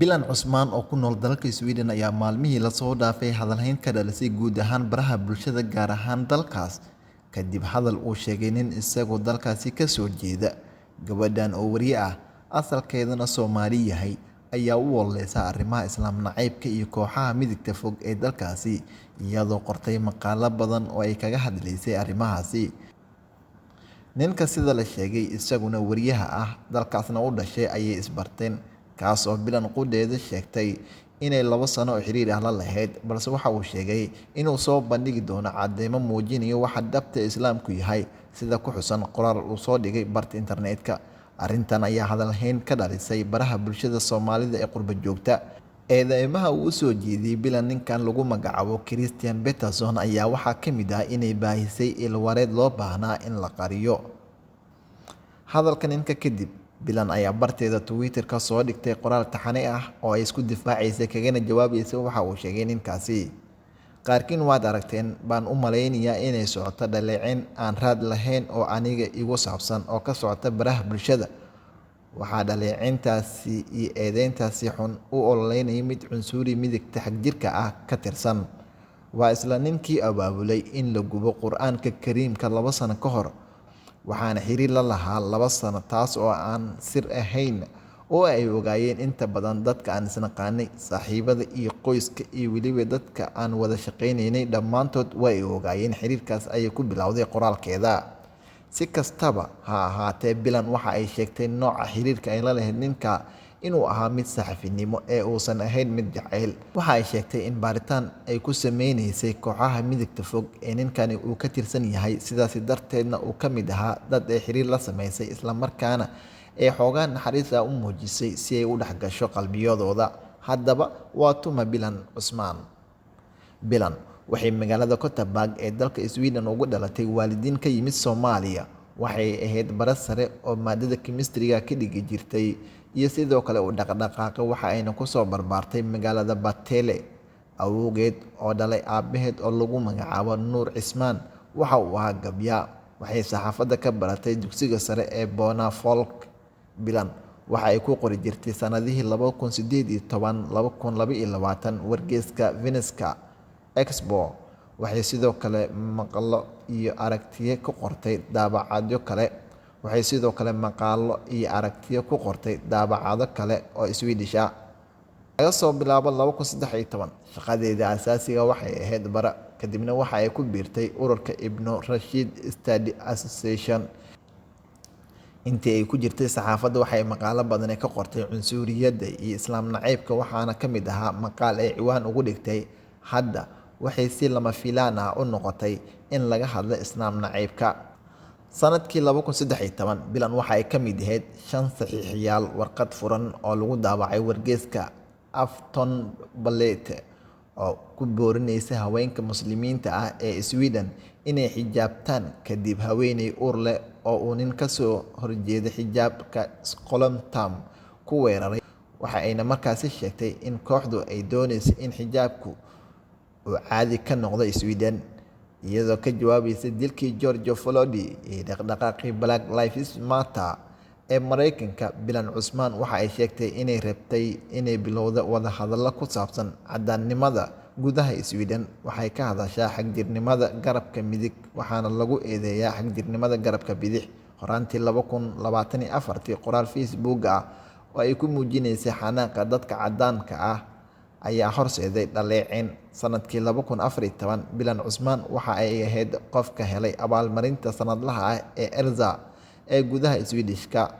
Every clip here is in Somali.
Bilan Cusmaan oo ku nool dalka Sweden ayaa maalmihii la soo dhaafay hadalhayn ka dhalisay guud ahaan baraha bulshada gaar ahaan dalkaas kadib hadal uu sheegay nin isagoo dalkaasi ka soo jeeda. Gabadhan oo wariye ah, asalkeedana Soomaali yahay, ayaa u ololeysa arrimaha islaam nacaybka iyo kooxaha midigta fog ee dalkaasi, iyadoo qortay maqaallo badan oo ay kaga hadlaysay arrimahaasi. Ninka sida la sheegay isaguna wariyaha ah dalkaasna u dhashay ayay isbarteen, kaas oo Bilan qudheeda sheegtay inay 2 sano oo xiriir ah la lahayd, balse waxa uu sheegay inuu soo bandhigi doono cadeymo muujinaya waxa dhabta islaamku yahay, sida ku xusan qoraal uu soo dhigay barta internetka. Arrintan ayaa hadalhayn ka dhalisay baraha bulshada Soomaalida ee qurbo joogta. Eedeymaha uu u soo jeediyay Bilan ninkan lagu magacaabo Christian Peterson ayaa waxaa ka mid ah inay baahisay ilwareed loo baahnaa in la qariyo. Hadalka ninka kadib, Bilan ayaa barteeda Twitter-ka soo dhigtay qoraal taxane ah oo ay isku difaacaysay kagana jawaabaysa waxa uu sheegay ninkaasi. Qaarkiin waad aragteen baan u malaynayaa inay socoto dhaleeceyn aan raad lahayn oo aniga igu saabsan oo ka socota baraha bulshada. Waxaa dhaleeceyntaasi iyo eedeyntaasi xun u ololeynaya mid cunsuri midigta xagjirka ah ka tirsan. Waa isla ninkii abaabulay in la gubo Qur'aanka Kariimka 2 sano ka hor, waxaana xiriir la lahaa 2 sano taas oo aan sir ahayn oo ay ogaayeen inta badan dadka aan isnaqaanay, saaxiibada iyo qoyska iyo weliba dadka aan wada shaqaynaynay dhammaantood waa ay ogaayeen xiriirkaas ayay ku bilowday qoraalkeeda. Si kastaba ha ahaatee, Bilan waxa ay sheegtay nooca xiriirka ay la lahayd ninka inuu ahaa mid saxafinimo ee uusan ahayn mid jacayl. Waxa ay sheegtay in baaritaan ay ku sameynaysay kooxaha midigta fog ee ninkani uu ka tirsan yahay, sidaasi darteedna uu ka mid ahaa dad ay xiriir la sameysay isla markaana ay xoogaa naxariis ah u muujisay si ay u dhex gasho qalbiyadooda. Haddaba waa tuma Bilan Cusmaan? Bilan waxay magaalada Gothenburg ee dalka Sweden ugu dhalatay waalidiin ka yimid Soomaaliya. Waxay ahayd bare sare oo maadada chemistry-ga ka dhigi jirtay iyo sidoo kale u dhaqdhaqaaqa, waxa ayna ku soo barbaartay magaalada Partille. Awowgeed oo dhalay aabbaheed oo lagu magacaabo Nuur Cismaan waxa uu ahaa gabyaa. Waxay saxaafadda ka baratay dugsiga sare ee Bonafolk. Bilan waxa ay ku qori jirtay sanadihii 2018 2022 wargeyska Veneska Expo. Waxay sidoo kale maqlo iyo aragtiyo ku qortay daabacadyo kale. Waxay sidoo kale maqaallo iyo aragtiyo ku qortay daabacado kale oo Swedish ah. Laga soo bilaabo 2013, shaqadeeda aasaasiga waxay ahayd bara, kadibna waxa ay ku biirtay ururka Ibn Rushd Study Association. Intii ay ku jirtay saxaafadda waxay maqaallo badan ka qortay cunsuriyadda iyo islaam nacaybka, waxaana ka mid ahaa maqaal ay ciwaan ugu dhigtay Hadda waxay si lama filaan ah u noqotay in laga hadlo islaam nacaybka. Sanadkii 2013, Bilan waxa ay ka mid ahayd 5 saxiixiyaal warqad furan oo lagu daabacay wargeyska Aftonbladet oo ku boorinaysa haweenka muslimiinta ah ee Sweden inay xijaabtaan kadib haweeney uur leh oo uu nin ka soo horjeeda xijaabka Skolomtam ku weeraray. Waxa ayna markaasi sheegtay in kooxdu ay doonayso in xijaabku uu caadi ka noqdo Sweden, iyadoo ka jawaabaysa dilkii George Floyd iyo dhaqdhaqaaqii Black Lives Matter ee Mareykanka. Bilan Cusmaan waxa ay sheegtay inay rabtay inay bilowdo wadahadallo ku saabsan caddaannimada gudaha Sweden. Waxay ka hadashaa xagjirnimada garabka midig, waxaana lagu eedeeyaa xagjirnimada garabka bidix. Horaantii 2024, qoraal Facebook ah oo ay ku muujinaysay xanaaqa dadka caddaanka ah ayaa horseeday dhaleeceyn. Sanadkii 2014, Bilan Cusmaan waxa ay ahayd qofka helay abaalmarinta sanadlaha ah ee Elsa ee gudaha Swedish-ka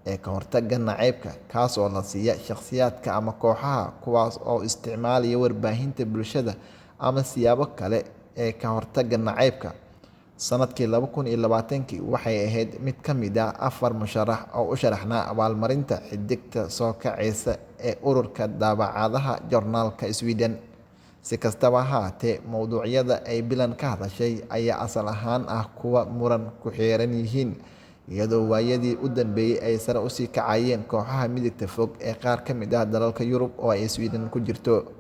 ee ka hortagga nacaybka, kaas oo la siiya shakhsiyaadka ama kooxaha kuwaas oo isticmaalaya warbaahinta bulshada ama siyaabo kale ee ka hortagga nacaybka. Sanadkii 2020 waxay ahayd mid ka mid ah 4 musharax oo u sharaxnaa abaalmarinta xiddigta soo kacaysa ee ururka daabacadaha joornaalka Sweden. Si kastaba ha ahaatee, mowduucyada ay Bilan ka hadashay ayaa asal ahaan ah kuwa muran ku xeeran yihiin, iyadoo waayadii u dambeeyay ay sare u sii kacayeen kooxaha midigta fog ee qaar ka mid ah dalalka Yurub oo ay Sweden ku jirto.